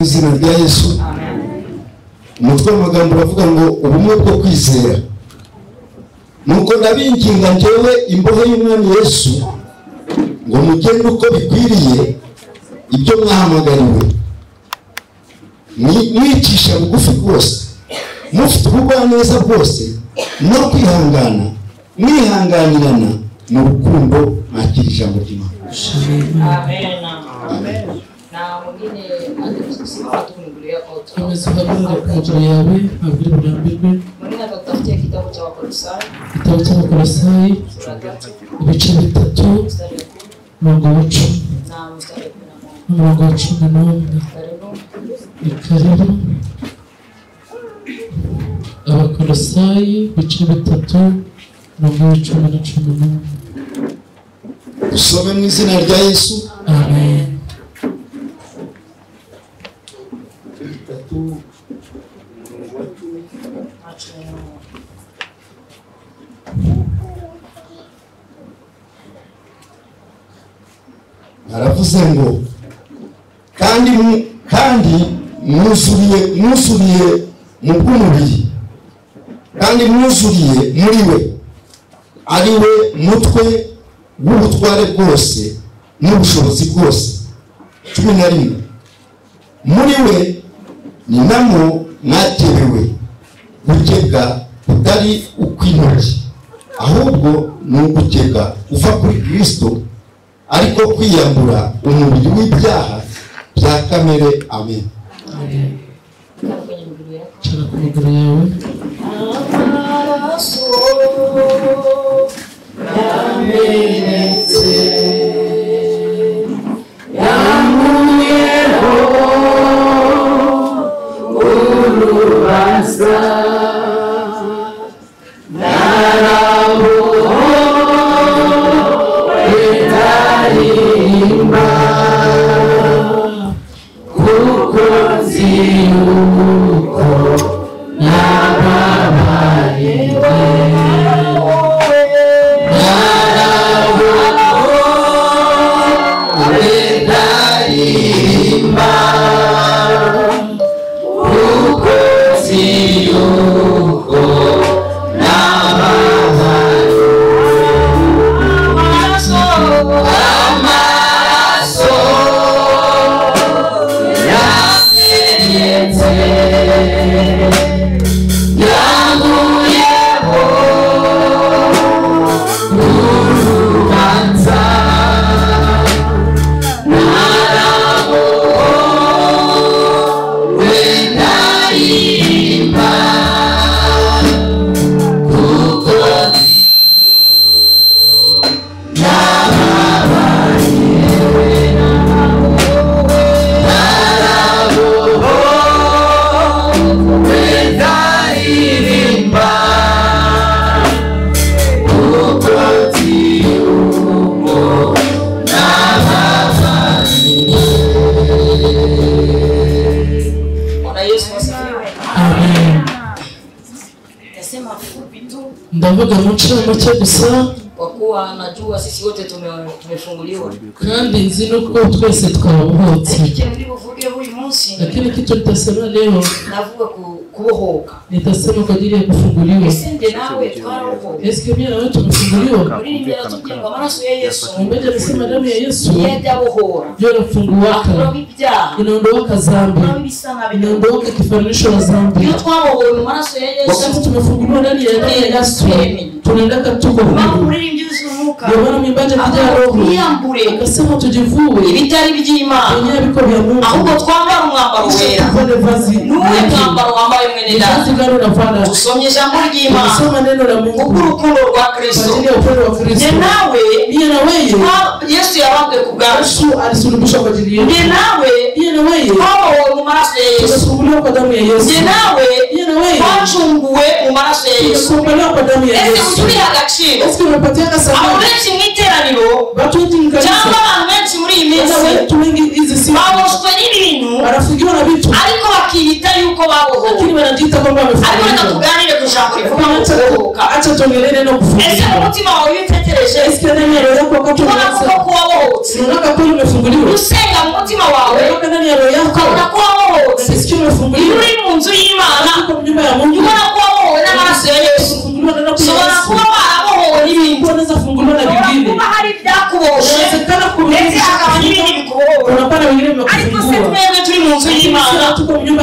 Izina rya Yesu. Umutwe w'amagambo uravuga ngo ubumwe bwo kwizera. Nuko ndabinginga njyewe imbohe y'Umwami Yesu ngo mugende uko bikwiriye ibyo mwahamagariwe, mwicisha bugufi bwose, mufite ubugwaneza bwose no kwihangana, mwihanganirana mu rukundo, mwakira ijambo ry'Imana. Amen. Amen. Na mwingine atasimama tu miguu yako. Komeza uhagarare ku maguru yawe, ntabwo uri burambirwe. Mwingine atatutafutia kitabu cha Wakolosai. Igitabo cy'Abakolosayi sura 3 ibice 3 mstari wa 10 umurongo wa 10 na mstari wa 11. n'umurongo wa 11. Karibu. Ni karibu. Abakolosayi ibice 3 umurongo wa 10 na 11. Dusome mu izina rya Yesu. Amen. 3 umurongo wa 10 Na 11. Aravuze ngo kandi mwuzuriye mu bw'umubiri, kandi mwuzuriye muri we, ari we mutwe w'ubutware bwose n'ubushobozi bwose. 11 muri we ni namo mwakebewe gukebwa kutari ukw'intoki, ahubwo ni ugukebwa kuva kuri Kristo, ariko kwiyambura umubiri w'ibyaha bya kamere. Amen. Amen. Kaa kwenye miguu yako. Icara ku maguru yawe. Amaraso yamenetse yankuyeho urubanza, narabohowe ndaririmba, kuko nzi yuko nababariwe. Narabohowe ndaririmba, kuko nzi yuko nababariwe. Amaraso yamenetse yankuyeho urubanza, narabohowe ndaririmba, kuko nababariwe. Narabohowe ndaririmba, kuko nzi yuko nababariwe. Bwana Yesu asifiwe. Amen. Nasema fupi tu Ndavuga mu ncamake gusa, kwa kuwa najua sisi wote tumefunguliwa. kandi nzi nuko twese twabohotse. Lakini nilipovuga huyu munsi Lakini kitu nitasema leo, navuga kubohoka. nitasema kwa ajili ya kufunguliwa. Ese nje nawe twarabohoka. Eske mimi na wewe tumefunguliwa? Muririmbyi aratubwira ngo amaraso ya Yesu Mwimbaji amesema damu ya Yesu niyo ajya abohora, ndio inafunguaka, akuraho ibyaha, inaondoka dhambi, akuraho ibisa nabyo. inaondoka kifananisho la dhambi. Iyo twabohowe mu maraso ya Yesu, Wakati tumefunguliwa ndani ya damu ya Yesu, tunaendaka tuko mpamvu huru. umuririmbyi yuzuye umwuka Ndio maana mwimbaji akijaa avuga Roho twiyambure akasema tujivue ibitari by'Imana, wenyewe viko vya Mungu, ahubwo twambare umwambaro kisha wera. tuvale vazi Ni uwuhe lake. mwambaro wambaye mwene data? Vazi gani unavala? Dusomye ijambo ry'Imana Tunasoma neno la Mungu kubw'urukundo rwa kwa Kristo. ajili ya upendo wa Njye Kristo. nawe Mie na wewe, Yesu yabambwe ku bwacu. Yesu alisulubishwa kwa ajili yetu. Njye nawe Mie na wewe twabohowe mu maraso ya Yesu. tumefunguliwa kwa damu ya Yesu. Njye nawe Mie na wewe twacunguwe mu maraso ya Yesu. tumekombolewa kwa damu ya Ese Yesu. ujya ubiha agaciro? Eske unapatiaka Abantu samani? benshi mu iteraniro Watu wengi cyangwa mkanisa, abantu benshi muri iyi hata minsi watu wengi hizi siku baboshywe n'ibintu, wanafungiwa na vitu, ariko bakiyita yuko babohowe. lakini wanajiita kwamba Ariko reka wamefunguliwa. tuganire ku ijambo rivuga ngo kubohoka. Acha tuongelee neno Ese mu kufunguliwa. mutima wawe iyo utekereje Eske ndani ya roho yako wakati ubona unaanza koko ko wabohotse, unaona kweli umefunguliwa, usenga mu mutima wawe unatoka ndani ya roho yako ukabona ko wabohotse,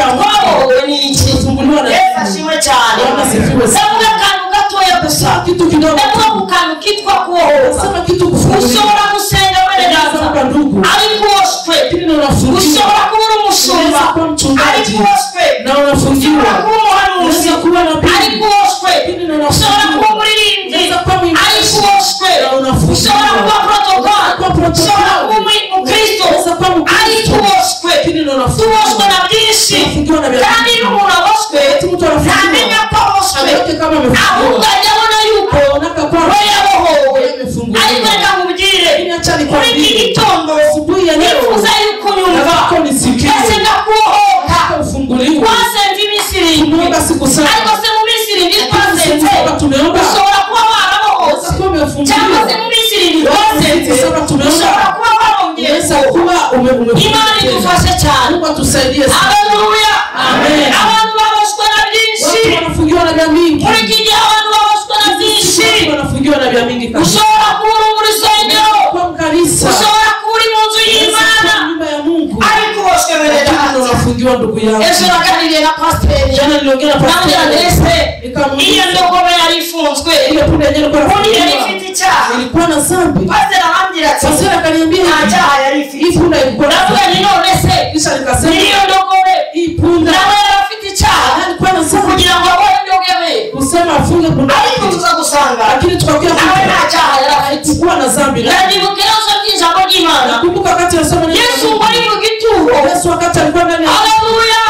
nyumba ya Mungu. Twabohowe n'iki? Tufunguliwa na Yesu ashimwe cyane. Bwana asifiwe sana. Ndavuga akantu gatoya gusa. Kitu kidogo. Ndavuga ku kantu kitwa kubohoka. Sema kitu kufunguliwa. Ushobora gusenga wene data Unaweza ndugu. ariko uboshwe. Lakini na unafungiwa. Ushobora kuba uri umushumba Unaweza kuwa mchungaji ariko uboshwe. na unafungiwa. Ushobora kuba umuhanuzi Unaweza kuwa nabii ariko uboshwe. lakini na Ushobora kuba unafungiwa. umuririmbyi Unaweza kuwa mwimbaji ariko uboshwe. na unafungiwa. Ushobora kuba protocol, Kuwa protocol. ushobora kuba umukristo Unaweza kuwa Mkristo ariko uboshwe. lakini na unafungiwa. Tuboshwe na byinshi, Tunafungiwa na vya kandi iyo umuntu aboshwe Wakati mtu anafungiwa, ntamenya ko aboshwe, aweke kama amefungiwa. ahubwo ajya abona yuko Anaonaka kwamba we yabohowe. yeye amefunguliwa. Ariko reka nkubwire, Lakini acha muri iki nikwambie, gitondo asubuhi ya leo nifuza yuko unyumva nataka unisikie. ese ndakubohoka. Nataka ufunguliwe. Twasenze iminsi irindwi, Tumeomba siku saba. ariko se mu minsi irindwi Siku twasenze saba tumeomba. ushobora kuba warabohotse, Unaweza kuwa cyangwa se umefunguliwa. mu minsi irindwi twasenze Siku saba tumeomba. ushobora kuba warongeye. Unaweza kuwa umefunguliwa Imana tena. idufashe cyane. Mungu atusaidie sana. Haleluya. Amen. Abantu baboshwe na byinshi. Watu wanafungiwa na vya mingi. Muri iki gihe abantu baboshwe na byinshi. Watu wanafungiwa na vya mingi kabisa. Ushobora kuba uri mu rusengero, Kwa mkanisa. ushobora kuba uri mu nzu Unaweza y'Imana, kuwa nyumba ya Mungu. ariko uboshwe mwene Lakini data. unafungiwa ndugu yangu. Ejo naganiriye na pasiteri, Jana niliongea na ndamubwira pastor. ndetse iyo Nikamuuliza ndogobe yari ifunzwe ile punda yenyewe ilikuwa ubundi yari inafungiwa. ifite icyaha. Ilikuwa na dhambi. Pasiteri arambwira ati Pastor akaniambia nta cyaha yari ifite. hii punda ilikuwa na Ndavuga dhambi. nti none se Kisha nikasema niyo ndogobe hii punda nawe yari afite icyaha alikuwa na dhambi. kugira ngo abone indogobe, Kusema afunge punda ariko yake. tuza gusanga Lakini tukakuja nawe nta cyaha yari afite. haikuwa na dhambi. Ndabyibuka ibibazo by'ijambo ry'Imana. Nakumbuka wakati nasoma neno la Yesu Mungu. ngo ari mu gituro. Yesu wakati alikuwa ndani ya Haleluya.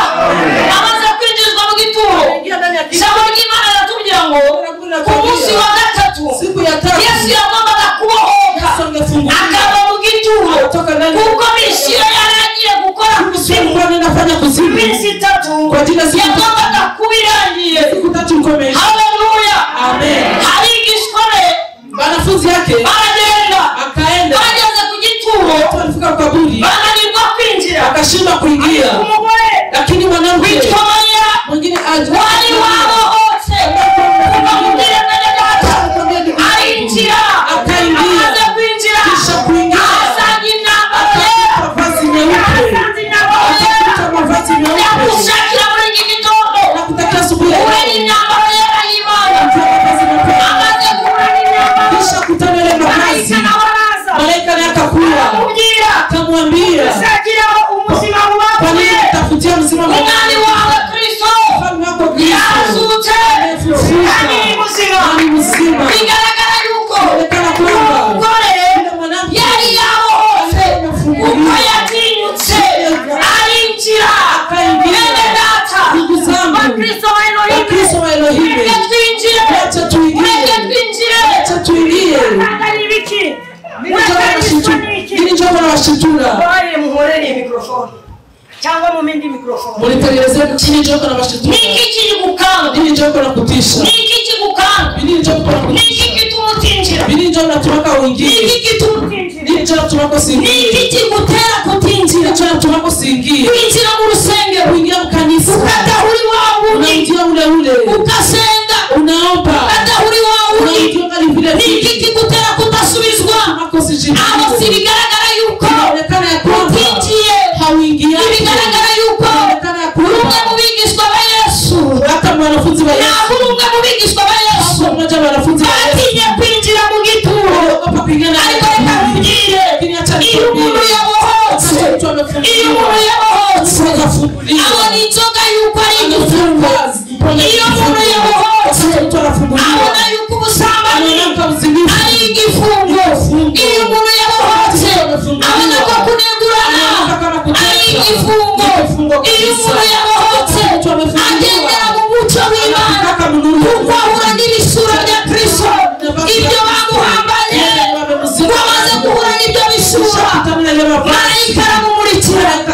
Amaze kwinjizwa mu gituro, Ingia ndani ya kiti. ijambo ry'Imana riratubwira ngo ku munsi wa gatatu Siku ya tatu Yesu yagombaga kubohoka Yesu angefunguliwa. akava mu gituro, Kutoka ndani ya kuko misiyo yari agiye gukora kuzimu alikuwa anaenda fanya kuzimu. iminsi itatu Kwa ajili ya siku yagombaga kuba irangiye. siku tatu ilikuwa imeisha. Haleluya. Amen. Abigishwa be Wanafunzi yake baragenda, akaenda bageze ku gituro watu walifika kwa kaburi bananirwa kwinjira. akashindwa kuingia, Umugore lakini mwanamke witwa Mariya mwingine wari wabohotse kuva mu mwene data arinjira. Akaingia. Amaze kwinjira Kisha kuingia. ahasanga imyambaro yera, mavazi meupe, ahasanze imyambaro yera. akakuta mavazi meupe. Ndagushakira muri iki gitondo Nakutakia asubuhi ya ube leo n'imyambaro yera y'Imana. ukiwa mavazi meupe, Amaze guhura n'imyambaro, kisha kutana ile mavazi, marayika nawe araza malaika naye akakuwa aramubwira, akamwambia, shakira ubuzima kwa nini bubakuye utafutia mzima umwami wawe Kristo mfalme wako Kristo yazutse amefufuka kandi ni muzima. na ni mzima. Bigaragara yuko Inaonekana kwamba umugore yule mwanamke yari yabohotse kuko yatinyutse arinjira. Akaingia. Mwene data, Ndugu zangu, Bakristo ba Elohim, Wakristo wa Elohim, mureke twinjire, acha tuingie, mureke twinjire. acha tuingie. Mureke n'ibiki? Nini njoo na washitura Baye muhorere iyi mikrofone cyangwa mu mindi mikrofone. mulitengenezea nini njoo na washitura Niki kigukanga? nini njoo na kutisha Niki kigukanga? nini njoo na kutisha Niki gituma utinjira? nini njoo natumaka uingie Niki gituma utinjira? nini njoo natumaka usiingie Niki kigutera kutinjira? nini njoo natumaka usiingie Kwinjira mu rusengero kuingia mkanisa ukadahuri wa wundi, unaingia ule ule ugasenga unaomba ukadahuri wa wundi. unaingia ngali vile Niki vile kigutera kudasubizwa? Mako usijibiwe. Aho si bigaragara yuko Inaonekana ya kwamba utinjiye, hauingiani. ntibigaragara yuko Inaonekana ya uri umwe kwamba mu bigishwa ba Yesu. hata mwanafunzi wa Yesu Ntabwo uri umwe mu bigishwa ba Yesu hata mmoja wa wanafunzi wa Yesu batinye kwinjira mu gituro. waliogopa kuingia na Ariko reka nkubwire, Lakini acha iyo umuntu nikwambie, yabohotse, wakati mtu iyo amefunguliwa, umuntu yabohotse mtu akafunguliwa, abona inzoga yuko ari igifungo. Iyo umuntu yabohotse wakati mtu anafunguliwa, abona yuko ubusambanyi anaona uzinifu, ari igifungo. Iyo umuntu yabohotse abona ko kunegurana ari igifungo. Iyo umuntu yabohotse agendera mu mucyo w'Imana, anataka mnuru, kuko ahura n'ibisura bya Kristo. Ibyo bamuhambanye ngo amaze guhura n'ibyo bisura, kutana na yale mavazi, marayika aramumurikira. malaika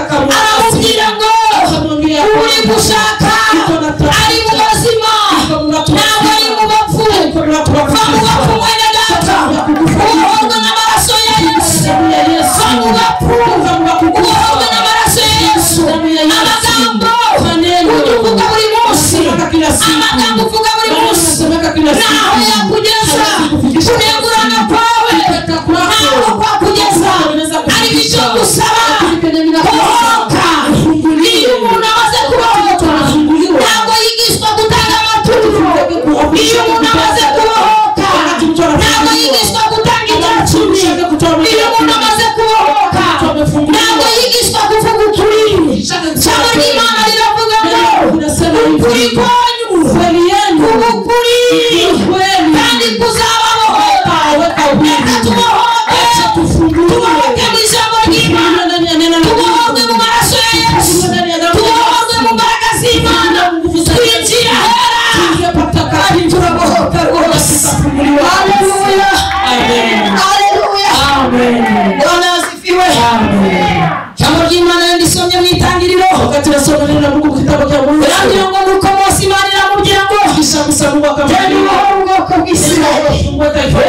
Tusome neno la Mungu kitabu cha Mwanzo. Birambwira ngo nuko Mose Imana iramubwira ngo Kisha Musa Mungu genda akamwambia ubohore ubwoko bw'Isirayeli. fungua taifa.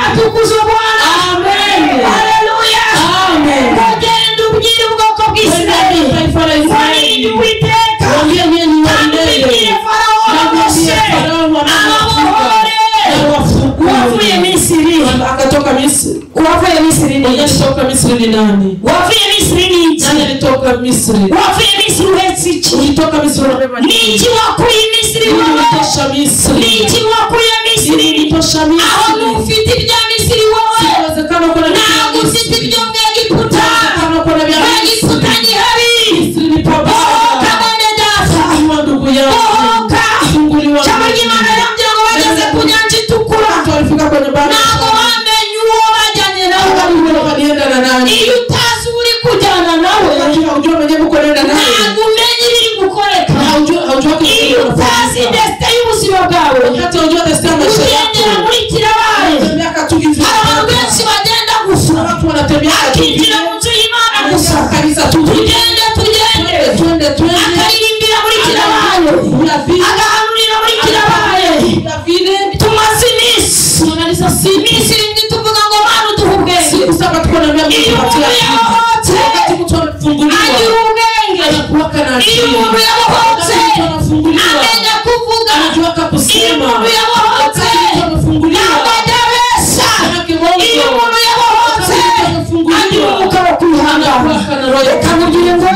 Atukuzwe Bwana. Amen. Haleluya. Amen. Ngo genda ubwire ubwoko bw'Isirayeli Kwenda taifa la ngo Israeli. ni Uwiteka Mwambie mimi ni kandi walilele. ubibwire Farawo na Na mwambie Mose Farao ababohore. na wafungue. Wavuye Misiri. Akatoka Misri. Wavuye Misiri ni Mwenye iki? alitoka Misri ni nani? Wavuye Misiri ni iki? Nani alitoka Misri? Wavuye Misiri uhetse iki? Ulitoka Misri unabeba Ni nini? iki wakuye Misiri Nini wowe? ulitosha Ni Misri? iki wakuye Misiri? Nini ulitosha Aho Misri? ntufite ibya Misiri wowe, Inawezekana uko na vitu vya ntabwo ufite Misri. ibyo mu Egiputa. Inawezekana uko na vya Mu Egiputa Misri. ni habi. Misri ni Bohoka pabaya. mwene data, Funguliwa ndugu yangu. bohoka. Funguliwa. Ijambo ry'Imana rirambwira ngo bageze ku nyanja itukura, Watu walifika kwenye bahari. ntabwo bamenye uwo bajyanye nawe. Hawakujua walienda na nani. Iyo utazi uri kujyana nawe, Wakati haujua mwenyewe uko naenda naye. ntabwo umenya ibiri gukoreka. Haujua haujua Iyo utazi desite y'ubuzima bwawe, Wakati haujua destination ya maisha ugendera yako. muri kirabaye. Unatembea tu hivi. Hari abantu benshi bagenda gusa, Watu wanatembea tu akinjira mu nzu y'Imana gusa, Anaingia kanisa tu. tugende tugende, Twende twende. akaririmbira muri kirabaye, Kuna vile agahanurira muri kirabaye. kuna vile Tumaze iminsi tunamaliza siku. iminsi irindwi tuvuga ngo Mana uduhe ubwenge. Siku saba tuko na mia Iyo mbili umuntu yabohotse Wakati mtu amefunguliwa agira ubwenge. anakuwaka na Iyo akili. umuntu yabohotse Wakati mtu anafunguliwa amenya kuvuga. anajuaka Iyo kusema. umuntu yabohotse Wakati mtu amefunguliwa ntabwo ajya abesha. sema kimongo. Iyo umuntu yabohotse Wakati mtu amefunguliwa agira umwuka wo kwihangana. anakuwaka na roho ya Reka nkubwire ngo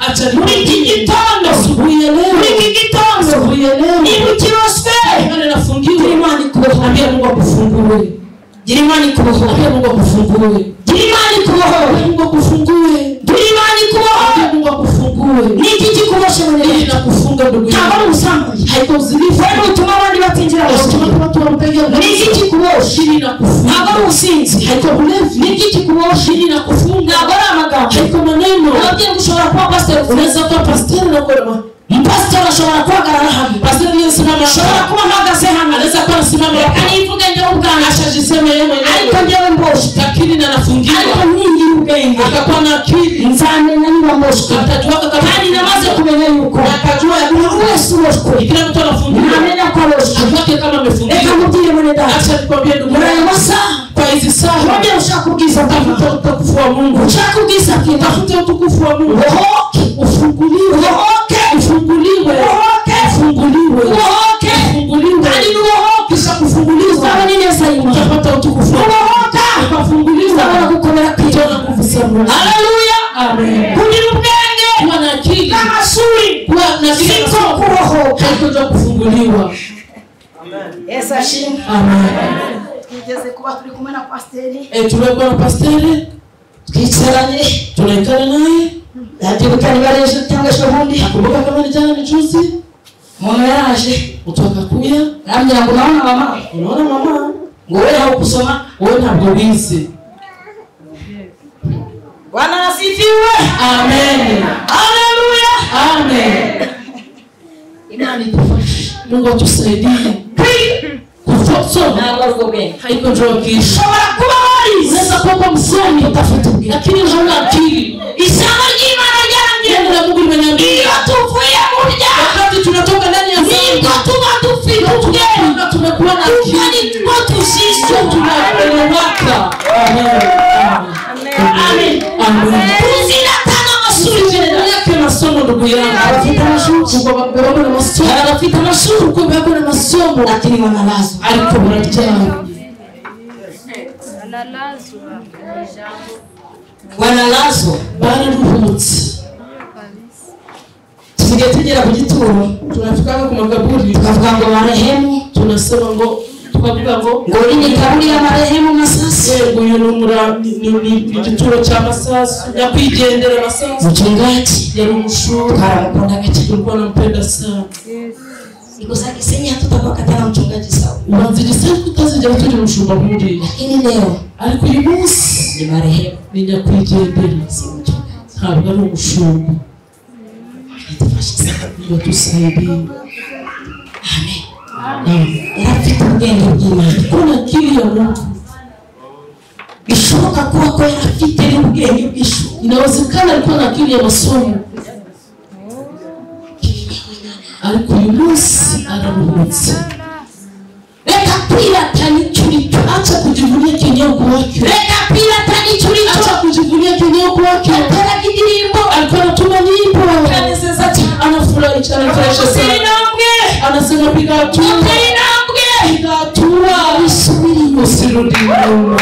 acha muri iki gitondo, asubuhi ya muri leo, iki gitondo, asubuhi ya leo niba ukiroswe, Imana gira inafungiwe. Imana ikubohore. Ambia Mungu akufungue. Gira Imana ikubohore. Ambia Mungu akufungue. Gira Imana ikubohore. Ambia Mungu akufungue. Gira Imana ikubohore. Ambia Mungu akufungue. Ni iki kikuboshe mwene Ili data? nakufunga ndugu Ntabwo yangu. ari ubusambanyi. Haiko uzinifu. Wewe utuma abandi batinjira mu rusengero. Watu watu wampiga Ni iki kikuboshe? Ili Ntabwo nakufunga. ari ubusinzi. Haiko ulevi. Ni iki kikuboshe? Ili nakufunga. Ntabwo ari amagambo. Haiko maneno. Ababyeyi ngo ushobora kuba pasiteri ufite. Unaweza kuwa pastor na kuwa na Pasiteri ashobora guhagarara hano. pastor aliyesimama Ashobora hapa. kuba ahagaze hano. Anaweza kuwa anasimama Reka hapa. nivuge njyewe ubwanjye. Ashajiseme yeye Ariko mwenyewe. njyewe mboshwe. Lakini na Ariko anafungiwa. ningira ubwenge. Akakuwa na akili. Nzamenya niba mboshwe. Atajuaka kama Kandi namaze kumenya yuko na akajua ya umuntu kwamba wese uboshwe kila mtu anafungiwa. ntamenya ko aboshwe. Ajuake kama Reka amefungiwa. nkubwire mwene data, Acha nikwambie ndugu muri aya yangu, masaha kwa hizi saa wongera ushaka ubwiza bw'Imana, tafuta utukufu wa Mungu. ushaka ubwiza bw'Imana, Tafuta utukufu wa Mungu. ubohoke, Ufunguliwe. ubohoke, Ufunguliwe. ubohoke, Ufunguliwe. ubohoke. Ufunguliwe. Kandi nubohoke Kisha kufunguliwa uzabona ineza y'Imana. utapata utukufu wa Mungu. Nubohoka Ukafunguliwa uzabona gukomera kw'Imana. utaona nguvu za Mungu. Haleluya! Amen. Kugira ubwenge Kuwa na akili, bw'amashuri kuwa na akili ya siko masomo kubohoka. haikuja kufunguliwa. Yesu ashimwe. Amen. Twigeze kuba turi kumwe na pasiteri Tumekuwa na pasteri, Twicaranye, tunaikana naye. ndabyibuka niba ari ejo cyangwa ejo bundi, Nakumbuka kama ni jana ni juzi, umuntu yaraje mtu akakuya, arambwira ngo urabona mama, unaona mama, ngo wewe haukusoma. wewe ntabwo wize. Bwana asifiwe. Amen. Haleluya. Amen. Imana idufashe. Mungu atusaidie. Kwiga Kusoma ntabwo ari ubwo bwenge. haiko njoo kisha. Ushobora kuba warize Unaweza kuwa msomi udafite ubwenge. lakini hauna akili. Ijambo ry'Imana ryarambwiye Neno ngo la Mungu limeniambia iyo tuvuye mu byaha wakati tunatoka ndani ya nibwo dhambi tuba dufite ubwenge, na tumekuwa na kuko akili, nibwo tujijwe. tunaelewaka. Amen. Amen. Amen. Tuziratana amashuri Yake masomo ndugu yangu. Abafite amashuri Kuko bako na masomo. hari abafite amashuri Kuko bako na masomo lakini wanalazwa. ariko bararyamye. Wanalazwa. Bararuhutse. Tusigaye tugera ku gituro Tunafikaga ku makaburi tukavuga ngo marehemu, tunasema ngo tukavuga ngo ngo iyi ni kaburi ya marehemu Masasu. yego uyu ni umura ni igituro cya Masasu nyakwigendera Masasu Mchungaji yari umushumba twaramukundaga cyane. tulikuwa nampenda sana. Siku za Gisenyi hatutakuwa katana mchungaji sawa, Ubanza Gisenyi tutazigera tugira umushumba nk'uriya, lakini leo ariko uyu munsi ni marehemu, ni nyakwigendera, si mchungaji. ntabwo ari umushumba. Idufashe sana. Ngo tusaidie. Amen. Yari afite ubwenge bw'Imana. Kuna akili ya Mungu. Bishoboka kuba ko yari afite n'ubwenge bw'ishuri. Inawezekana alikuwa na akili ya masomo. Ariko uyu munsi araruhutse. Reka kwiratana icyo uri cyo. Acha kujivunia kenye uko wake. Reka kwiratana icyo uri cyo. Acha kujivunia kenye uko wake. Yateraga indirimbo. Alikuwa anatuma nyimbo. Akanezeza cyane. Anafurahi cyane, anafurahisha Utera sana. intambwe. Anasema piga hatua. Utera intambwe. Piga hatua. Wisubire inyuma. Usirudi nyuma.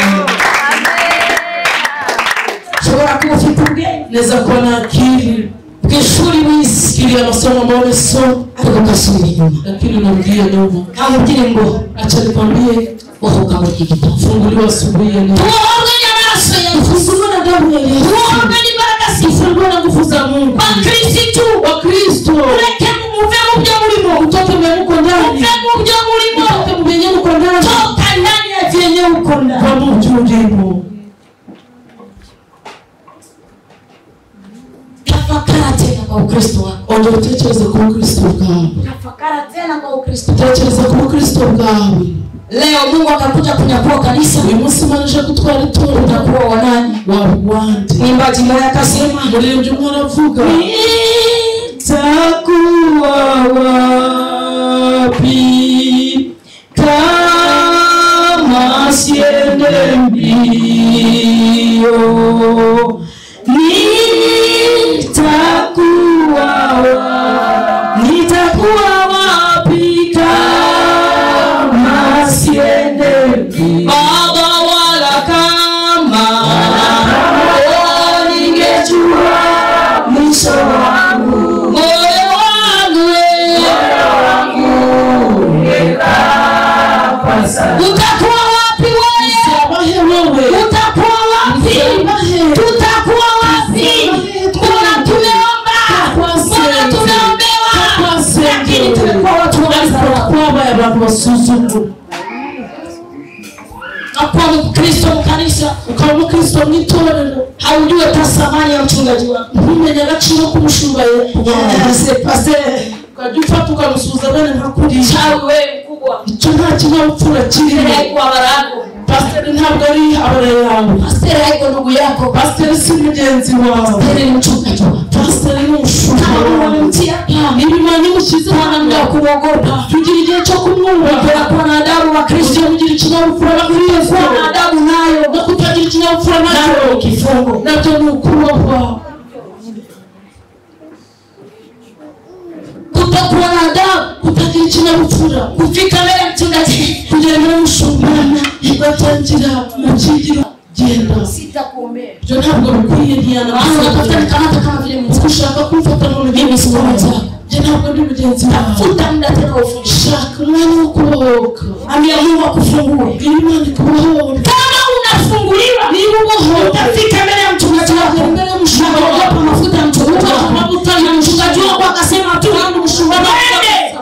Ushobora kuba ufite ubwenge Naweza kuwa na akili bw'ishuri wize, akili ya masomo ambayo umesoma, ariko ugasubira inyuma. lakini unarudia nyuma. Kamubwire ngo Acha nikwambie, bohoka muri iki gitondo. funguliwa asubuhi ya leo. Tubohorwe n'amaraso ya Yesu. Funguliwa na damu ya Yesu. Tubohorwe n'imbaraga z'Imana. Funguliwa na nguvu za Mungu. Bakristu, Wakristo, mureke muve mu byo murimo. utoke mwenye uko ndani, Muve mu byo murimo. utoke mwenye uko ndani, Toka ndani ya vyenye uko ndani. kwa mtu ulimo. Tafakara tena kwa Ukristo wako. Ongera utekereze ku Bukristo bwawe. Tafakara tena kwa Ukristo. Tekereza ku Bukristo bwawe. Leo Mungu akakuja kunyakua kanisa, Uyu munsi Imana ije gutwara itorero, utakuwa wa nani? waba uwande. Mwimbaji mmoja akasema, Umuririmbyi umwe aravuga, nitakuwa wapi kama siende mbio? Nitakuwa wapi kama siende mbio? Baba wala kama oh, ningejua mwisho wangu, moyo wangu utakuwa wapi wewe? Uzabahe wewe, Utakuwa wapi? Tutakuwa wapi? Mbona tumeomba, mbona tumeombewa, lakini tumekuwa watu wa madharau. twabaye abantu basuzugura. Na kuwa Mkristo mkanisa, Ukaba umukristo mu itorero, haujui hata thamani ya mchungaji wako. ntumenye agaciro k'umushumba wawe. Pastor, Ukajya ufata ukamusuhuza bene nka kuriya. chawi wewe mkubwa, Icyo nta kinyabupfura kirimo. haikuwa barako. Pasiteri ntabwo ari abara yawe. Pastor haiko ndugu yako, Pasiteri si mugenzi wawe. pastor ni mchungaji wako. Pasiteri ni umushumba Kama Mungu wawe. amemtia hapa, Niba Imana imushyize hana muda wa hano, kumwogopa. tugira igihe cyo kumwubaha. Kuwa na adabu wa Kristo, Tujye mugira ikinyabupfura Kristo. kuwa na adabu nayo No kutagira ikinyabupfura nayo nacyo ni kifungo. nabyo ni ukubahwa. Kutokuwa na adabu, Kutagira ikinyabupfura, kufika mbele ya mchungaji, kugera imbere y'umushumba ugatangira ukigira genda. Sitakuombea. Ibyo ntabwo bikwiye, maana ntiyanagusa. unatafuta nikamata kama vile Kuko mwenzako. ushaka kumfata mu mugenzi wawe, njye ntabwo ndi mugenzi wawe. Tafuta muda tena ufundishe. Shaka umwanya wo kubohoka, Ambia Mungu akufungue. bwira Imana ikubohore. Kama unafunguliwa, Niba ubohoka, utafika mbele ya mchungaji wako imbere y'umushumba na wawe, kuogopa mafuta ya mchungaji wako. amavuta Na mchungaji wako akasema tu, mwende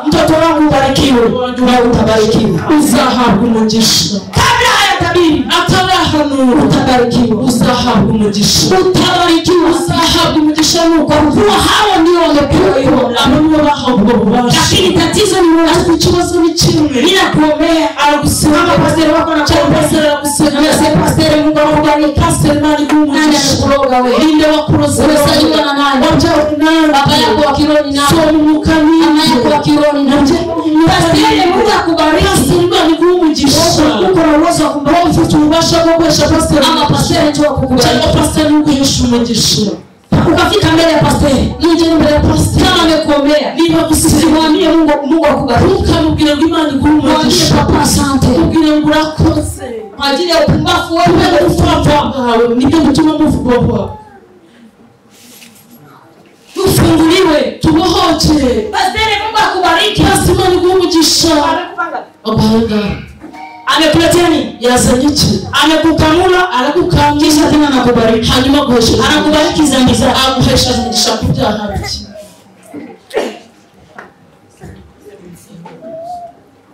mtoto wangu ubarikiwe, na utabarikiwa. uzahabwa umugisha. Kabla hayatabiri Atarahanura, utabarikiwa, uzahabwa umugisha, utabarikiwa. uzahabwa umugisha nuko Kwa kuwa hao ndio wamepewa hiyo mamlaka. abo nibo bahawe ubwo bubasha. Lakini tatizo ni moja, Ariko ikibazo ni kimwe, mimi nakuombea kama aragusengera pastor wako cyangwa anakuombea, pasiteri aragusengera, anasema pastor, Mungu akubariki. pasiteri Imana iguhe Nani umugisha. amekuroga wewe? Ninde wakuroze? Umesaidiwa na nani? Wabyawe nande? Baba yako wa kiroho ni nani? Soma umwuka Mama yako wa ninde? kiroho ni nani? Pastor, Mungu akubariki. Pasiteri Imana iguhe umugisha. Uko na uwezo wa Wowe kumbariki ufite ububasha bwo guhesha pasiteri ama umugisha, pastor ndio akukubariki. cyangwa pasiteri ni uguhesha umugisha. Ukafika mbele ya pastor, Nugera imbere ya pasiteri, kama amekuombea, niba agusengera, usimwambie Mungu, Mungu akubariki. ntukamubwire ngo Imana iguhe Mwambie umugisha, papa asante mubwire ngo urakoze. kwa ajili ya upumbavu wewe. Kubera ubupfapfa bwawe nibyo bituma muvugwaho. Tufunguliwe. Tubohoke. Pastor, Mungu akubariki. Pasiteri Imana iguhe umugisha. Amekupanga. Abahanga Amekuletea nini? yazanye iki? Amekukamula Aragukamura kisha tena anakubariki. hanyuma aguhesha Anakubariki dhambi zako. aguhesha umugisha ku byaha bye.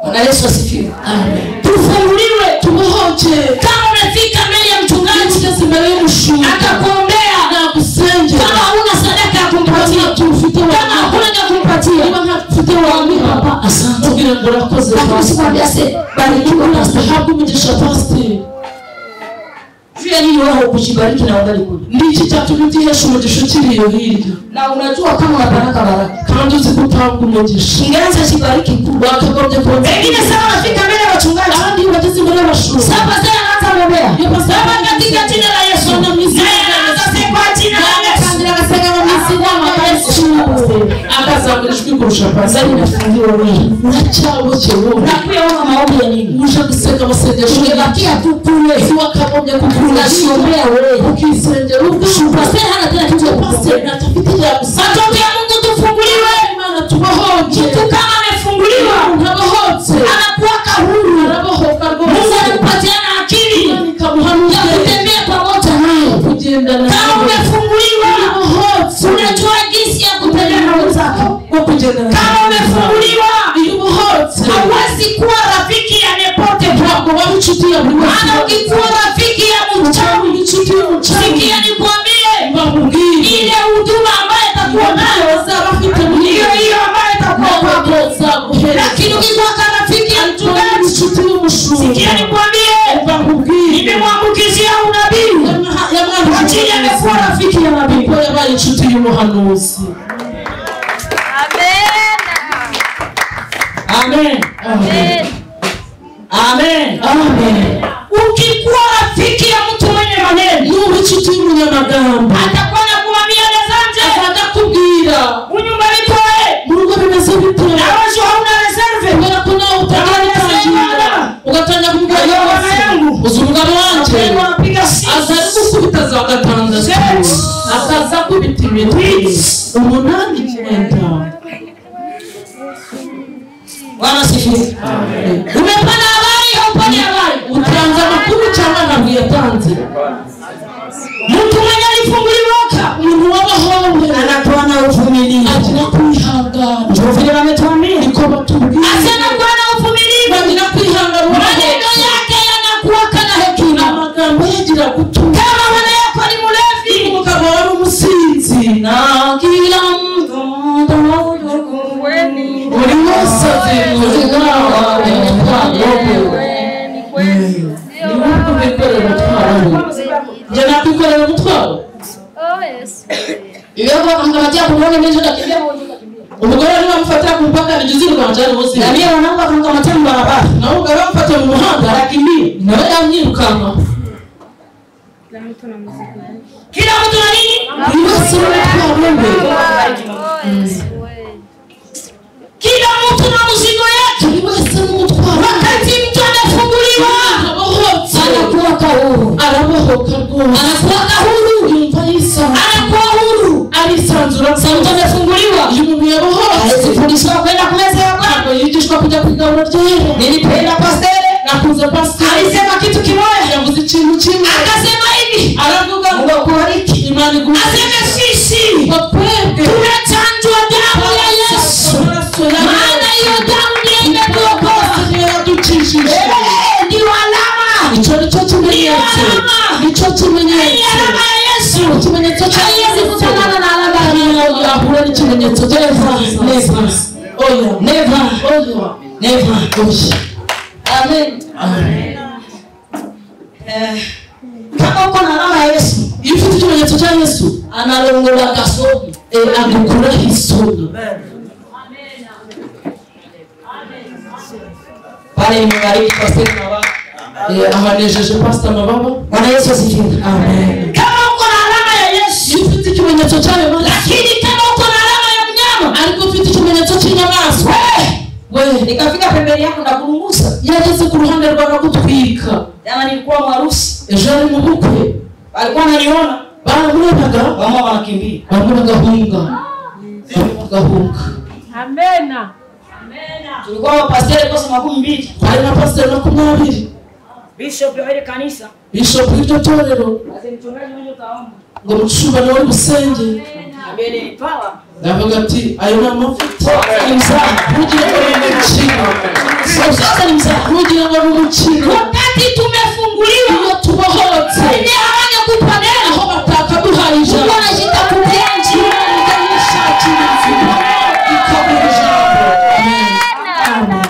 Bwana Yesu asifiwe. Amen. Tufunguliwe. Tubohoke. Kama umefika mbele ya mchungaji Ugeze imbere y'umushumba akakuombea, nagusengera, kama huna sadaka ya kumpatia, ntacyo ufite kama wamuha, hakuna cha kumpatia, niba ntacyo ufite wamuha, papa asante. mubwire ngo urakoze. Lakini usimwambie se barikiwa pastor. Ahabwe umugisha pasiteri. Juu ya nini wewe hukujibariki na ungali kule? Ni iki cyatumye utihesha umugisha ukiri iyo hirya? Na unajua kama una baraka baraka. Kandi uzi ko utanga uhabwe umugisha. Kiingereza sibariki kubwa wakagombye kuba wengine sana wanafika mbele ya wachungaji abandi bageze imbere y'abashumba sasa pastor anaanza kuombea iyo pastor Baba katika jina la Yesu naye anaanza sema kwa jina la Yesu atangira agasenga mu izina rya Yesu akazamura ijwi kurusha pastor nafungiwe wewe uracyaboshye wowe unakuya wewe maombi ya nini uje gusenga amasengesho ungebakia tu kule si wakagombye kukura unajiombea wewe ukisengera ubwawe pastor hana tena kitu ya pastor pastor ntacyo afite yagusaba watoto ya Mungu tufunguliwe Imana tubohoke mtu kama amefunguliwa umuntu abohotse anakuwaka huru arabohoka Mungu rwose anakupatiana akili Imana ikamuha ya n'ubwenge kutembea pamoja naye kugendana kama nawe umefunguliwa ubohotse unajua jinsi ya kutembea na wenzako wo kugendana kama nawe umefunguliwa iyo ubohotse hauwezi kuwa rafiki ya nepote ntabwo waba inshuti ya buri wese maana ukikuwa rafiki ya mchawi waba inshuti y'umucawi sikia nikwambie bamubwire ile huduma ambayo itakuwa nayo azaba afite muri hiyo hiyo ambayo itakuwa ntabwo kwako azaguhereza lakini ukikuwa rafiki ya waba mchungaji inshuti y'umushumba sikia nikwambie bamubwire nimemwambukizia unabii kwa ajili amekuwa rafiki ya nabii ko yabaye inshuti y'umuhanuzi amen amen amen amen ukikuwa rafiki ya mtu mwenye maneno nuba inshuti y'umunyamagambo atakuwa nakuambia lezanje azajya akubwira unyumba nitoe mu rugo bimeze bite nawe ejo hauna reserve kubera ko nawe utagira gutangira ugatangira kumubwira Bwana yose yangu. uzi umugabo wanjye Mungu anapiga sisi aza ari gukubita za gatandatu akaza akubita imitwe umunani icyenda Bwana asifiwe umepana habari haupani habari utanze amakuru cyangwa ntabwo yatanze mtu mwenye alifunguliwaka umuntu w'abahowe anakuwa na uvumilivu agira kwihangana ndio vile wametuambia niko batubwira asema kuwa na uvumilivu bagira kwihangana maneno yake yanakuwa kana hekima amagambo ye agira gutuza kama bwana yako ni mlevi umugabo wari umusinzi na kila mtu buri wese azikorera umutwaro we ni wowe wikorera umutwaro we njye nakwikorera umutwaro Iwe wakamkamatia kumwona mimi nitakimbia umugore niba amufatira ku mupaka bigize u Rwanda munsi na mimi wanangu wakamkamatia mbarabara nawe umugabo amufatiye mu muhanda arakimbia nawe yamwirukanka kila mtu na nini buri wese n'umutwaro we kila mtu na mzigo yake buri wese n'umutwaro we wakati mtu amefunguliwa arabohotse anakuwa huru arabohoka rwose anakuwa huru yumva yisanzura anakuwa huru arisanzura sasa mtu amefunguliwa iyo umuntu yabohotse hawezi fundishwa kwenda kumeza ya Bwana ntabwo yigishwa kujya ku igaburo ryera nilipenda pastere nakunze pasiteri alisema kitu kimoja yavuze ikintu kimwe akasema hivi aravuga Mungu ngo akubariki Imana iguhe aseme sisi ngo twebwe tumechanjwa damu ya Yesu amaraso ya maana hiyo damu ndiyo imetuokoa Yesu niyo yadukijije Eh, ndiyo alama icyo nicyo kimenyetso nicyo ni kimenyetso alama ya Yesu ikimenyetso cya haiwezi Yesu kufanana na alama ya ntabwo yahura n'ikimenyetso cya Never, never. oya Never. oya Never. oya Amen. Amen. Kama uko na alama ya Yesu iyo ufite ikimenyetso cya Yesu analongola kasoni agukuraho isoni pale nimebariki pastor na baba Aha nejeje pastor Mababa Bwana Yesu asifiwe amen kama uko na alama ya Yesu iyo ufite ikimenyetso cyayo maraso lakini kama uko na alama ya mnyama ariko ufite ikimenyetso cy'inyamaswa we nikafika pembeni yako na kulungusa yageze ku ruhande rwawe agutwika jana nilikuwa mwarusi ejo yari mu bukwe walikuwa wananiona baramurebaga wamama wanakimbia bamwe bagahunga bamwe bagahunga tulikuwa mapasteri kosa 20 hari na pasiteri 20 Bishop wa ile kanisa bishop w'iryo torero ase mchungaji mmoja utaomba ngo mushumba nawe musenge ambele ni power ndavuga ati ayo ni amavuta ntugire ngo ni umukino sasa ni mzaha ntugire ngo ni umukino wakati tumefunguliwa iyo tubohotse wenye hawajakupa neno aho batakaduhaye Mungu ijambo anashika kupea njia yishakira inzira ikaguha ijambo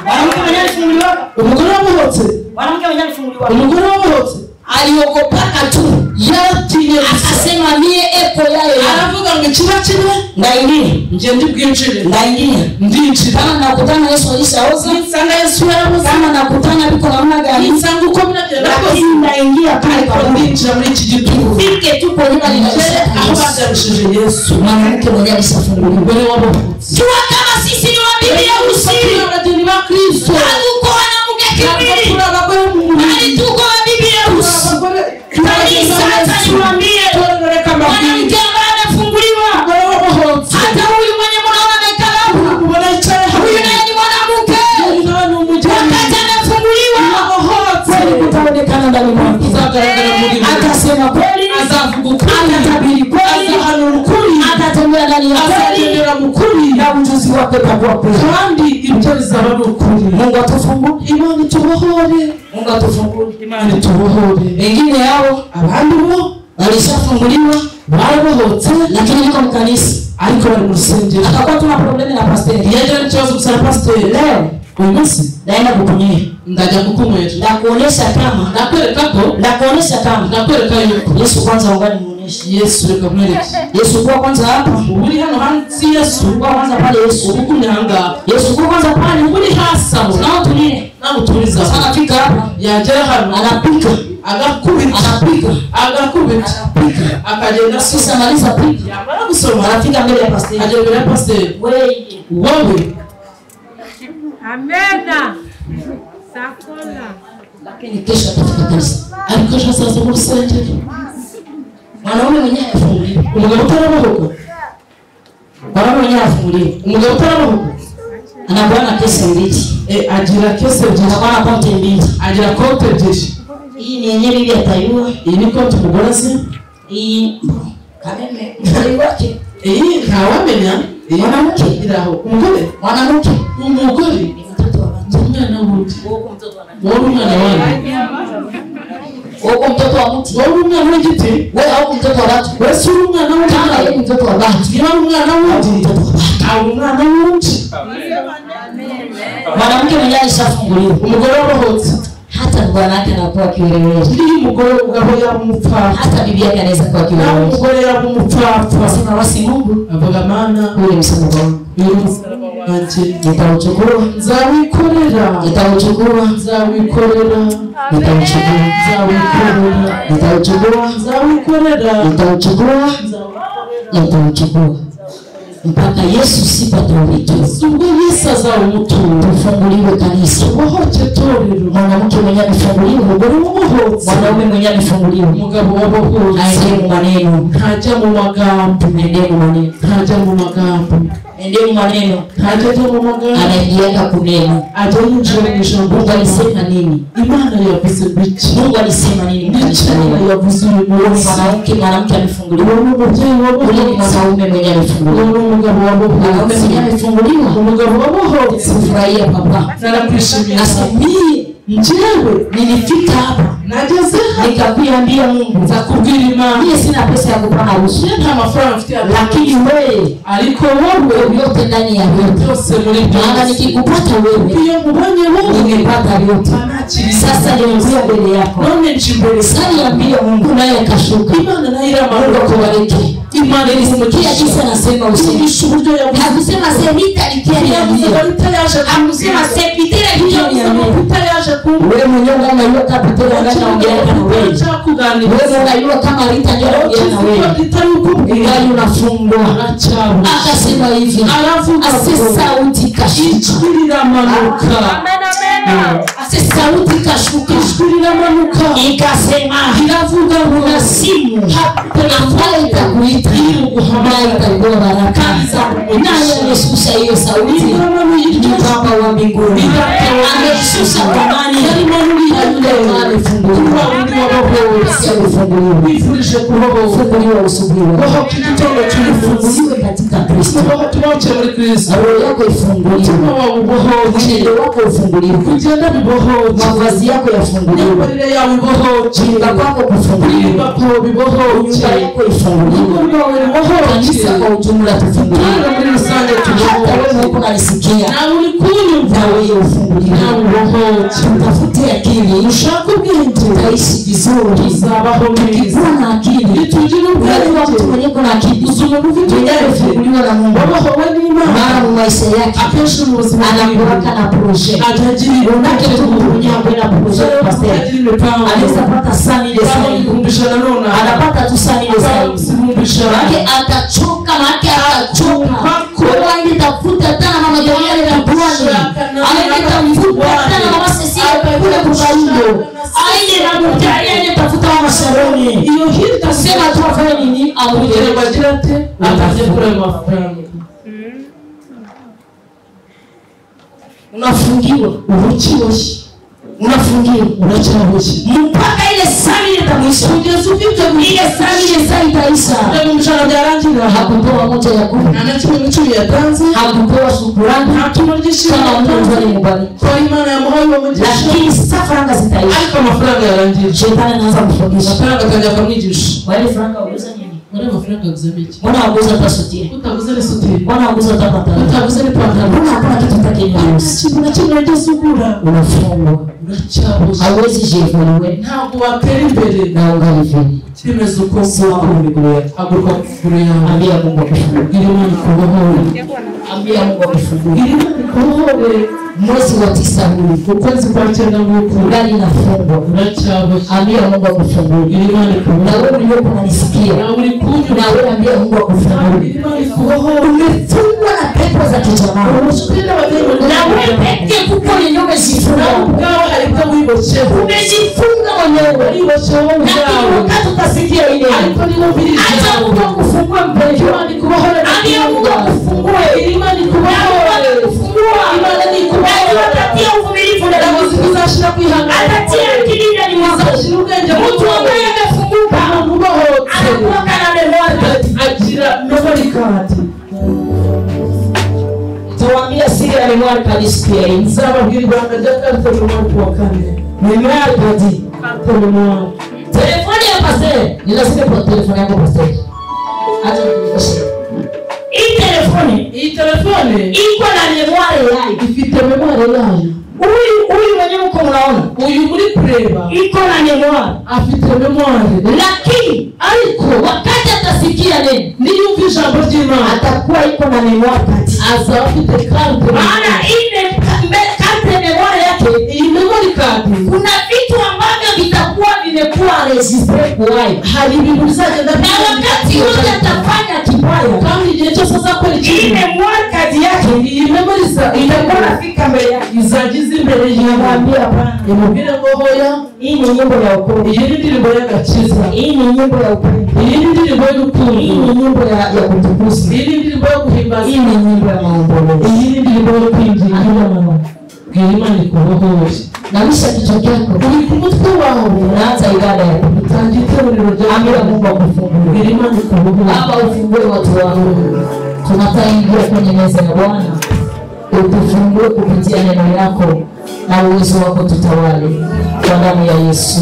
mwanamke mwenyewe alifunguliwa umugore wabohotse mwanamke mwenyewe alifunguliwa umugore wabohotse aliogopaka tu yaratinye gusa akasema mie eko yayo aravuga ngo ngo ikiba kibe Ndaingia. Njye ndi bwinjire. Ndaingia. Ndinjira. Kama nakutana Yesu alishaoza. Nsanga Yesu yarabuze. Kama nakutana biko namna gani? Nsanga uko binagenda kose. Lakini ndaingia pale Ariko kwa Mungu. ndinjira muri iki gituro. Fike tu kwenye Ngere aho Yesu. bagarishije Yesu. Mwanamke mwenye alishafunguliwa. Umugore wabohotse. Jua kama sisi ni wabibi harusi. Turi abageni ba Kristo. Hatuko wanamke Ntabwo kimwili. turi abagore mu mubiri. Bali tuko wabibi Turi harusi. abagore. Kanisa hata niwaambie. Torero reka mbabwire. Mwanamke ambaye amefunguliwa. Umugore wabohotse. Hata huyu mwenye mnaona amekaa hapa. Umubona yicaye Huyu hano. naye ni mwanamke. Uyu nawe ni umugeni. Wakati amefunguliwa. Wabohotse. Kweli kutaonekana ndani mwake. Uzagaragara muri we. Atasema kweli. Azavuga ukuri. Atatabiri kweli. Azahanura ukuri. Atatembea ndani ya kweli. Azagendera mu kuri. Na ujuzi wake utakuwa kweli. Kandi ibyo bizaba ari ukuri. Mungu atufungue. Imana itubohore. Mungu atufungue. Imana itubohore. Wengine hao Abandi bo walishafunguliwa barabohotse lakini yuko mkanisa. ariko bari mu rusengero. Akakuwa tuna problemi na pastori. Iyo agira ikibazo gusa na pasiteri. Leo Uyu munsi naenda kukunyia. ndajya kukunywera. Ndakuonesha kama Ndakwereka ko ndakuonesha kama ndakwereka yuko Yesu kwanza ungani muoneshe. Yesu reka mwereke. Yesu kuwa kwanza hapa. Ubu uri hano hansi Yesu Kuwa kwanza pale Yesu. ubu ugumye ahangaha. Yesu kuwa kwanza pale. Ubu uri hasi aho Nao tulie. nawe uturize aho. Sasa fika hapa. Yagera hano Anapika. agakubita Anapika. agakubita Anapika. akagenda Sasa maliza pika. yamara gusoma Anafika mbele ya pastori. agera imbere ya pasiteri. Wewe Wowe Amena. Sakola. lakini kesho atafika kanisa. ariko ejo azaza mu rusengero. Mwanaume mwenyewe afunguliwe. Umugabo utarabohoka Mwanaume mwenyewe afunguliwe. umugabo utarabohoka Anakuwa na kesi mbili. Agira kese ebyiri. Anakuwa na konti mbili. Agira konti ebyiri. Hii ni yenyewe bibi atayua. Iyi ni konti umugore azi. Hii kameme mzee wake. Iyi ntawamenya. Iyi Mwanamke. iri aho. Umugore. Mwanamke. Umugore Ni mtoto wa watu. ni umwana w'undi. Wowe mtoto wa nani? Wowe uri umwana wanyu. Wewe mtoto wa mtu. Wowe uri umwana w'igiti. Wewe hauko mtoto wa watu. Wese uri umwana Kama w'undi. yeye mtoto wa watu. Niba ari umwana w'undi Mtoto wa watu. aba umwana w'undi. Mwanamke mwenyewe alishafunguliwa. Umugore wabohotse. Hata bwana yake anakuwa kielelezo. Niyo umugore ubwabo yaba umupfapfa. Hata bibi yake anaweza kuwa Nawe kielelezo. umugore yaba umupfapfa. Sema basi Mungu, Avuga mana huu ni msalaba wangu. uyu ni umusaraba wanjye. Nitauchukua, Nzawikorera. nitauchukua, Nzawikorera. nitauchukua, Nzawikorera. nitauchukua, Nzawikorera. nitauchukua, nitauchukua mpaka Yesu siku ataulitua. Ubwo Yesu azawumutura. Tufunguliwe kanisa. Tubohoke torero. Mwanamke mwenyewe amefunguliwa, Umugore wabohotse. mwanaume mwenyewe amefunguliwa. Umugabo wabohotse. Aendee mu maneno, Ntajya mu magambo. aendee mu maneno, Ntajya mu magambo. aendee mu maneno, Ntajya ajya mu magambo. anaingiaka kunena. Ajya yinjira mu ijambo Mungu ry'Imana. alisema nini? Imana yavuze biki? Mungu alisema nini Nicyo kanisa Imana leo? yavuze uyu munsi. Mwanamke mwanamke amefunguliwa, Uwo ni umubyeyi ule ni wabohotse. mwanaume mwenye Uwo amefunguliwa. ni umugabo Mwanaume wabohotse. mwenye amefunguliwa, Umugabo wabohotse. furahia papa. Narakwishimiye. Asimie Njyewe nilifika hapa nageze hano nikakuambia Mungu, nzakubwira Imana. mimi sina pesa ya kupana rushwa, Njye nta mafaranga mfite ya lakini wewe ariko wowe yote ndani ya yote, byose muri maana byose. nikikupata wewe Iyo nkubonye wowe nimepata yote. ntakiri. Sasa nimekuja mbele yako, None nje imbere. sasa niambie Mungu, naye akashuka. Imana nayo Mungu iramanuka. akubariki. Imana Nilisikia irimugisha. jinsi anasema usiku, Tugisha uburyo yavuze. hakusema semita likia Yavuze niambie, ngo Rita yaje hakusema kumbwira. sepitera likia Yavuze ngo niambie. Peter yaje kumbwira. Wewe mwenyewe unajua kama Petero anaongea na wewe, wewe unajua kama Rita ndio anaongea na wewe, ungali unafungwa. Akasema hivi, Aravuga ase ngo sauti kashuka, ijwi riramanuka. Amen, amen. ase sauti kashuka, Ijwi riramanuka. ikasema Iravuga ngo kuna simu ambayo itakuita nayo itakuwa baraka, naye ameshusha hiyo sauti. Ni Baba wa mbinguni ameishusha thamani ya yule ambaye amefunguliwa. Wifurije kubohoka. Funguliwa usubuhi. Bohoka igitondo cy'umunsi. Ufunguliwe katika Kristo. Bohoka tubohoke muri Kristo. Roho yako ifunguliwe. Umutima wawe ubohoke. Mwenendo wako ufunguliwe. Kugenda bibohoke. Mavazi yako yafunguliwe. Imyambarire yawe ibohoke. Kuimba kwako kufunguliwe. Kuririmba kwawe bibohoke. Nyumba yako ifunguliwe. Urugo rwawe rubohoke. Kanisa kwa ujumla tufunguliwe. Torero muri rusange Hata wewe tubohoke. huko unanisikia. Nawe uri kunyumva. Na wewe ufunguliwe. Nawe ubohoke. Tutafute akili. Ushake ubwenge. Tutaishi vizuri. Tuzabaho neza. Tukikuwa na akili. Nitugira Unajua ubwenge. mtu mwenye kuna akili. Uzi umuntu ufite Mwenye ubwenge amefunguliwa na Mungu. wabohowe n'Imana. Mara mu maisha yake Akenshi mu buzima anakuwaka na projet. ajya agira Unake tu mtu mwenye akwenda projet pasteur. agira imipango. Anaweza pata 100,000 Cyangwa saa. 100,000 runaka. Anapata tu 100,000 saa. 100,000. Maana atachoka, maana atachoka. Kwa hiyo tafuta tena mama Jamali na Bwana. Aende tafuta tena mama Cecilia kule Kukaindo. Aende na Mutari aende tafuta mama Sharoni. Iyo hirya Sema tu afanye nini? kugira Amujere. ngo agire ate atajya kuri ayo mafaranga. Unafungiwa. Uba ukiboshye. Unafungiwa. Uracyaboshye. Mpaka ile saa ile itamwisha. Kugeza ubwo ibyo Ile saa ile saa itaisha. 100,000 byarangira. Hakupewa moja ya kumi. Nta na kimwe mu icumi yatanze. Hakupewa shukurani. Nta turo ry'ishimwe Kama Mungu yatanze. alimubariki. Ko Imana yamuhaye uwo mugisha. Lakini sasa faranga zitaisha. Ariko amafaranga yarangiye. Shetani anaanza kufundisha. Amafaranga akajya akamwigisha. Wale faranga uliuza nini? Muri amafaranga aguzemo iki? Mbona waguza hata suti? Utaguze n'isutiye. Mbona waguza hata patala? Utaguze n'ipantaro. Mbona hakuna kitu utakinunua? Nta kintu na kimwe wigeze ugura. Unafungwa. Uracyaboshye. Hauwezi jievaluate Ntabwo watera imbere. na ungali vile. Kimeze uko Simama kwa miguu yako. Haguruka ku maguru yawe. Ambia Mungu akufungue. Bwira Imana ikubohore. Ambia Mungu akufungue. Bwira Imana ikubohore. Mwezi wa 9 huu Ukwezi kwa 9 nguku ungali nafungwa. Uracyaboshye. Ambia Mungu akufungue. Bwira Imana Na ikubohore. wewe uliyoko unanisikia. Nawe uri kunyumva. Na wewe ambia Mungu akufungue. Bwira Imana ikubohore. Umefungwa na pepo za kijamaa. Ubucuti n'abadayimoni. Na wewe pekee kuko yenyewe umejifunga. Nawe ubwawe hari ibyo wibosheho. Umejifunga mwenyewe. Wibosheho wowe Lakini ubwawe. wakati utasikia ile Ariko niba umvira acha ijambo. Mungu akufungue mpendwa. Imana ikubohore. Ambia Mungu akufungue. Imana ikubohore. Kufungua. Imana nikubohore. Najua atatia uvumilivu ndani Ndabizi mwako. ko uzashira kwihangana. Atatia akili ndani mwako. Uzashira ubwenge mu Mtu ambaye amefunguka umuntu ubohotse anakuwa na memory. Agira memory card. Nitawaambia siri ya memory card siku ya hii. Nzababwira ibanga rya carte memory ku wa kane. Memory card. Carte memory. Telefoni ya pastor, ni lazima kwa telefoni yako pastor. Acha nikuonyeshe. Hii telefoni Iyi telefone iko na memory yayo. ifite memory yayo. Huyu mwenyewe mko mnaona. Uyu muri kureba Iko na memory. afite memory. Lakini Ariko wakati atasikia neno niyumva ijambo ry'Imana atakuwa iko na memory card. azaba afite carte. Maana ile carte memory yake Iyi memory card kuna vitu ambavyo vitakuwa vimekuwa registré kwayo. hari ibintu bizagenda Na wakati yote atafanya kibaya, kandi igihe cyose azakora hii ikintu memory card yake iyi memory itakuwa nafika mbele yake. izajya iza imbere yiwe. Namwambia hapana, Imubwire ngo hoya. hii ni nyimbo ya wokovu, Iyi ni indirimbo y'agakiza. hii ni nyimbo ya upendo, Iyi ni indirimbo hii ni y'urukundo. nyimbo ya kutukuza, Iyi ni indirimbo yo guhimbaza. hii ni nyimbo ya maombolezo. Iyi ni indirimbo yo kwinginga. Amina mama, Bwira Imana ikubohore. nawisha kichwa chako, Uri ku mutwe wawe. unaanza ibada ya pili. Utangira iteraniro ryawe. Ambia Mungu akufungue. Bwira Imana ikubohore. Baba, ufungue watu wako. Tunataingia kwenye meza ya Bwana, utufungue kupitia neno lako na uwezo wako, tutawale kwa damu ya Yesu.